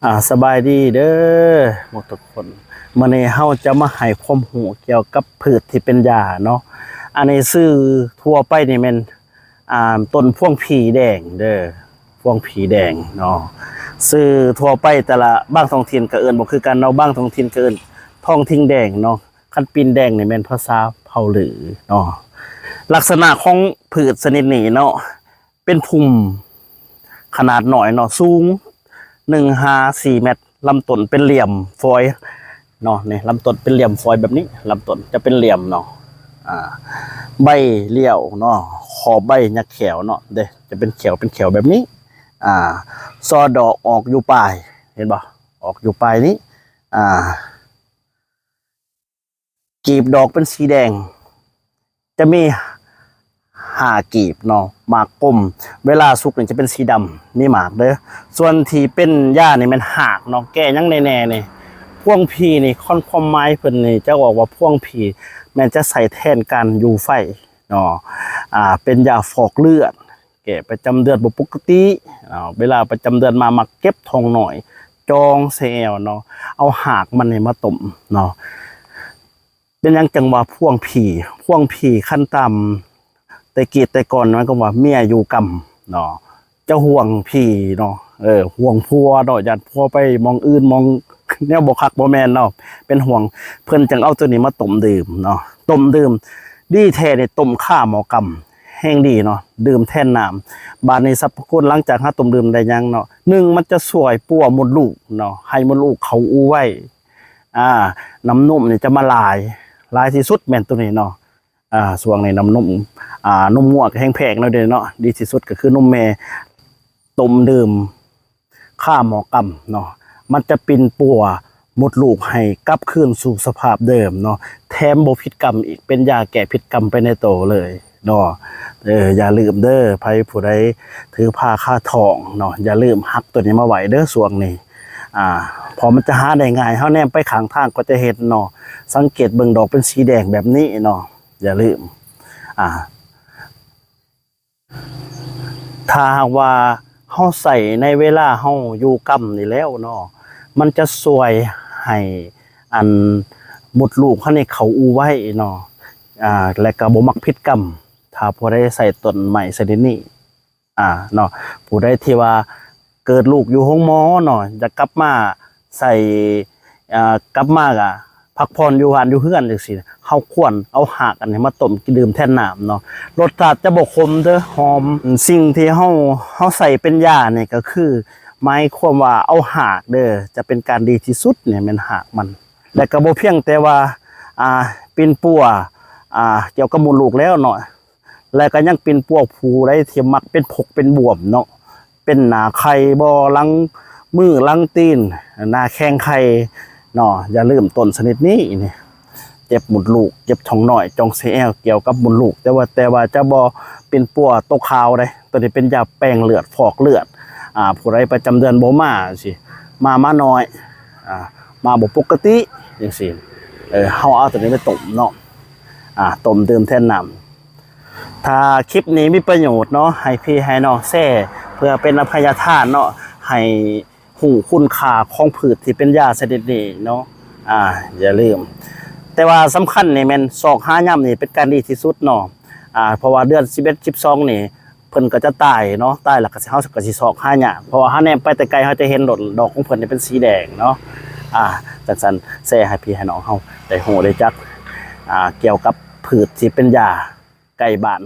ອາ ສະບາຍດີເດີໝົດທຸກຄົນ. ມື້ນີ້ເຮົາຈະມາໃຫ້ຄວາມຮູ້ກ່ຽວກັບພືດທີ່ເປັນຢາເນາະ. ອັນນີ້ຊື່ທົ່ວໄປນີ້ແມ່ນ ອ່າ ຕົ້ນພວງຜີແດງເດີ, ພວງຜີແດງເນາະ. ຊື່ທົ່ວໄປແຕ່ລະ ບາງທ້ອງຖິ່ນກໍເອີ້ນບໍ່ຄືກັນເນາະ, ບາງທ້ອງຖິ່ນກໍເອີ້ນທອງທິງແດງເນາະ, ຄັນປິ່ນແດງນີ້ແມ່ນພາສາເຜົ່າລືເນາະ. ລັກສະນະຂອງພືດຊະນິດນີ້ເນາະ ເປັນພຸ່ມຂະໜາດນ້ອຍເນາະ, ສູງໜຶ່ງຫາສີ່ແມັດ, ລຳຕົ້ນເປັນຫຼ່ຽມຟອຍເນາະ. ນີ້ ລຳຕົ້ນເປັນຫຼ່ຽມຟອຍແບບນີ້, ລຳຕົ້ນຈະເປັນຫຼ່ຽມເນາະ. ອາ ໃບລ້ຽວເນາະ, ຂອບໃບຍັກແຂວເນາະເດ້, ຈະເປັນແຂວ ເປັນແຂວແບບນີ້. ອາ ຊໍດອກອອກຢູ່ປາຍ, ເຫັນບໍ່? ອອກຢູ່ປາຍນີ້. ອາ ກີບດອກເປັນສີແດງ ຈະມີຫ້າກີບເນາະ, ໝາກກົມ, ເວລາສຸກນີ້ຈະເປັນສີດຳ ມີໝາກເດີ. ສ່ວນທີ່ເປັນຢານີ້ແມ່ນຮາກເນາະ, ແກ້ຫຍັງແນ່ໆນີ້. ພວງຜີນີ້ ຄວາມ ຄວາມໝາຍເພິ່ນນີ້ຈະບອກວ່າພວງຜີແມ່ນຈະໃຊ້ແທນການຢູ່ໄຟເນາະ, ອາ ເປັນຢາຟອກເລືອດ, ແກ້ປະຈຳເດືອນບໍ່ປົກກະຕິເນາະ. ເວລາປະຈຳເດືອນມາ ມັກເຈັບທ້ອງນ້ອຍ, ຈ່ອງໃສ່ແອວເນາະ, ເອົາຮາກມັນນີ້ມາຕົ້ມເນາະ. ເປັນຫຍັງຈັ່ງວ່າພວງຜີ? ພວງຜີ ຄັນຕາມແຕ່ກີ້ແຕ່ກ່ອນ ໝາຍຄວາມວ່າເມຍຢູ່ກຳເນາະ, ຈະຫວງຜີເນາະ, ເອີ ຫວງຜົວເນາະ, ຢ້ານຜົວໄປໝ່ອງອື່ນ ໝ່ອງແນວບໍ່ຄັກບໍ່ແມ່ນເນາະ, ເປັນຫວງ. ເພິ່ນຈຶ່ງເອົາໂຕນີ້ມາຕົ້ມດື່ມເນາະ, ຕົ້ມດື່ມ. ດີແທ້ນີ້ຕົ້ມຄາໝໍ້ກຳແຮງດີເນາະ, ດື່ມແທນນ້ຳ. ບາດນີ້ສັບພະຄຸນ ຫຼັງຈາກເຮົາຕົ້ມດື່ມໄດ້ຫຍັງເນາະ, ໜຶ່ງ ມັນຈະຊ່ວຍປົວມົດລູກເນາະ, ໃຫ້ມົດລູກເຂົ້າອູ່ໄວ. ອາ ນ້ຳນົມນີ້ຈະມາຫຼາຍ ຫຼາຍທີ່ສຸດແມ່ນໂຕນີ້ເນາະ. ອາ ຊ່ວງນີ້ນ້ຳນົມ ອາ ນົມງົວກໍແຮງແພງແລ້ວເດ້ເນາະ, ດີທີ່ສຸດກໍຄືນົມແມ່. ຕົ້ມດື່ມຄາໝໍ້ກຳເນາະ, ມັນຈະປິ່ນປົວມົດລູກໃຫ້ກັບຄືນສູ່ສະພາບເດີມເນາະ, ແຖມບໍ່ຜິດກຳອີກ, ເປັນຢາແກ້ຜິດກຳໄປໃນໂຕເລີຍເນາະ. ເອີ ຢ່າລືມເດີ, ໃຜຜູ້ໃດຖືພາຄາທ້ອງເນາະ, ຢ່າລືມຮັກໂຕນີ້ມາໄວ້ເດີຊ່ວງນີ້. ອາ ເພາະມັນຈະຫາໄດ້ງ່າຍ, ເຮົາແນມໄປຂ້າງທາງກໍຈະເຫັນເນາະ, ສັງເກດເບິ່ງດອກເປັນສີແດງແບບນີ້ເນາະ, ຢ່າລືມ. ອາ ຖ້າຫາກວ່າເຮົາໃຊ້ໃນເວລາເຮົາຢູ່ກຳນີ້ແລ້ວເນາະ, ມັນຈະຊ່ວຍໃຫ້ອັນມົດລູກເຮົານີ້ເຂົ້າອູ່ໄວເນາະ, ອາ ແລະກໍບໍ່ມັກຜິດກຳ ຖ້າຜູ້ໃດໃຊ້ຕົ້ນໄມ້ຊະນິດນີ້. ອາ ເນາະ, ຜູ້ໃດທີ່ວ່າເກີດລູກຢູ່ໂຮງໝໍເນາະ, ຢາກກັບມາໃຊ້ ອາ ກັບມາກະພັກຜ່ອນຢູ່ບ້ານຢູ່ເຮືອນຈັ່ງຊີ້, ເຮົາຄວນເອົາຮາກອັນນີ້ມາຕົ້ມກິນດື່ມແທນນ້ຳເນາະ. ລົດຊາດຈະບໍ່ຂົມເດີ, ຫອມ. ສິ່ງທີ່ເຮົາ ເຮົາໃຊ້ເປັນຢານີ້ກໍຄື ໝາຍຄວາມວ່າເອົາຮາກເດີ, ຈະເປັນການດີທີ່ສຸດນີ້ແມ່ນຮາກມັນ. ແລະກໍບໍ່ພຽງແຕ່ວ່າ ອາ ປິ່ນປົວ ອາ ກ່ຽວກັບມົດລູກແລ້ວເນາະ, ແລະກໍຍັງປິ່ນປົວຜູ້ໃດທີ່ມັກເປັນພົກເປັນບວມເນາະ, ເປັນໜ້າໄຂ່ບໍ ຫຼັງມື ຫຼັງຕີນ ໜ້າແຂ້ງໄຂ່ເນາະ. ຢ່າລືມຕົ້ນຊະນິດນີ້ນີ້ ເຈັບມົດລູກ, ເຈັບທ້ອງນ້ອຍ, ຈ່ອງໃສ່ແອວ, ກ່ຽວກັບມົດລູກ, ແຕ່ວ່າ ແຕ່ວ່າຈະບໍ່ປິ່ນປົວຕົກຂາວເດ້. ໂຕນີ້ເປັນຢາແປງເລືອດ ຟອກເລືອດ. ອາ ຜູ້ໃດປະຈຳເດືອນບໍ່ມາຈັ່ງຊີ້, ມາ ມາໜ້ອຍ, ອາ ມາບໍ່ປົກກະຕິຈັ່ງຊີ້, ເອີ ເຮົາເອົາໂຕນີ້ໄປຕົ້ມເນາະ, ອາ ຕົ້ມດື່ມແທນນ້ຳ. ຖ້າຄລິບນີ້ມີປະໂຫຍດເນາະ, ໃຫ້ພີ່ໃຫ້ນ້ອງແຊເພື່ອເປັນອະໄພຍະທານເນາະ, ໃຫ້ຮູ້ຄຸນຄ່າຂອງພືດທີ່ເປັນຢາຊະນິດນີ້ເນາະ. ອາ ຢ່າລືມ, ແຕ່ວ່າສຳຄັນນີ້ແມ່ນຊອກຫາຍາມນີ້ເປັນການດີທີ່ສຸດເນາະ, ອາ ເພາະວ່າເດືອນສິບເອັດ ສິບສອງນີ້ ເພິ່ນກໍຈະຕາຍເນາະ, ຕາຍແລ້ວກໍຊິ ເຮົາກໍຊິຊອກຫາຍາກ, ເພາະວ່າເຮົາແນມໄປແຕ່ໄກ ເຮົາຈະເຫັນໂດດ ດອກຂອງເພິ່ນຈະເປັນສີແດງເນາະ. ອາ ຈັ່ງຊັ້ນ ແຊໃຫ້ພີ່ໃຫ້ນ້ອງເຮົາໄດ້ຮູ້ໄດ້ຈັກ ອາ ກ່ຽວກັບພືດທີ່ເປັນຢາໃກ້ບ້ານ